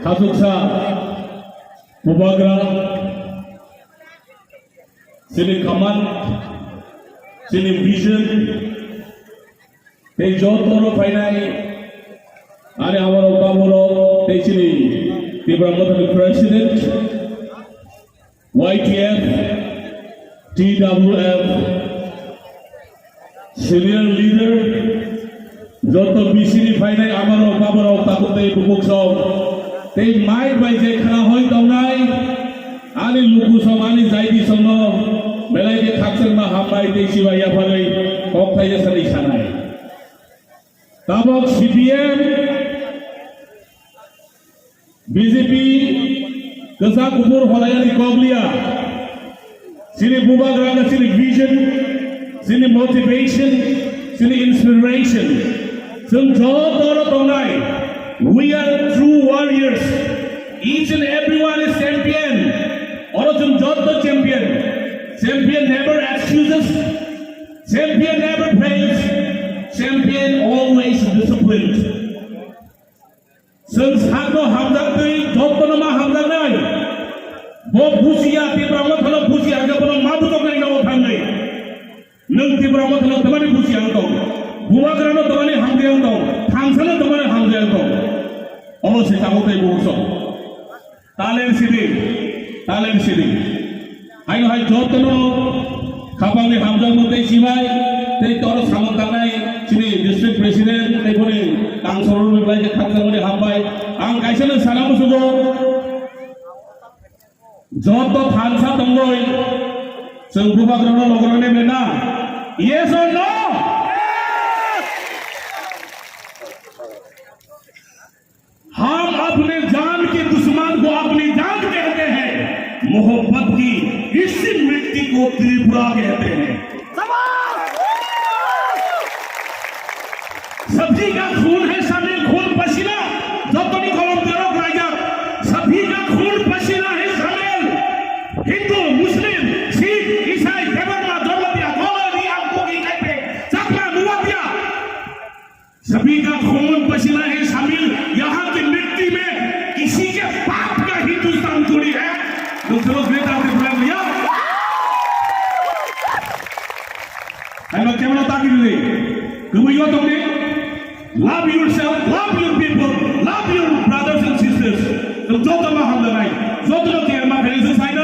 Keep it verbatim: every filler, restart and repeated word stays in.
Khachuksa Bubagra, chini command, chini vision, tei joto oro phainai ani amarok baburok tei chini Tipra Mothani President, Y T F, T W F, Senior leader, joto B C ni phainai amarok, baborok, takhuk tei bukhuk song, tei mic bai je khna hoi tongnai, ani luku song, ani jaidi songno belai khe khakchangma hambai tei chibai yapharwi kok thaisa sani sanai. Tabok C P M, B J P, kwchak kuphur holayani kok liya. Chini bubagra wngkha chini vision, chini motivation, chini inspiration. Chwng joto oro tongnai, we are true warriors. Each and everyone is champion. Oro chwng joto champion. Champion never excuses. Champion never fails. Champion always disciplined. Chwng sakno hamjak twi jotono ma hamjaknai. Bo bujiya, Tipra Mothano bujiya, hwnkhe bono ma bujoknai nogo thangwi. Nwng Tipra Mothano tamani bujiya wng tong, Bubagrano tamani hamjak wng tong, Thansano tamani hamjak wng tong. Omo se tabuk tei bukhuk song. Talent sidi, talent sidi. Haino hai jotono khapangni hamjakmung tei chibai tei toro samung tangnai chini district president tei boni councilor ni belai khe khakchangmani hambai. Ang kaisa no sana musugo, joto thansa tongoi chwng bubagrano logorokne bena? Yes or no? हम अपने जान के दुश्मन को अपनी जान कहते हैं, मोहब्बत की इसी मिट्टी को त्रिपुरा कहते हैं। सभी का खून है शामिल, खून पसीना, जतनी कलम तेरह राजा, सभी का खून पसीना है शामिल। हिंदू, मुस्लिम, सिख, ईसाई, देवरमा, जमातिया, गोलरी, आपको की कहते, चकमा, नुवातिया। सभी का खून पसीना है शामिल यहाँ की मिट्टी में, किसी के बाप का हिंदुस्तान थोड़ी है। दूसरों से ताकत बुलंद भैया। Ano kemano taki dili. Kumu yo tongni. Love yourself, love your people, love your brothers and sisters. Joto ma hamdanai. Joto no kiyama khainai.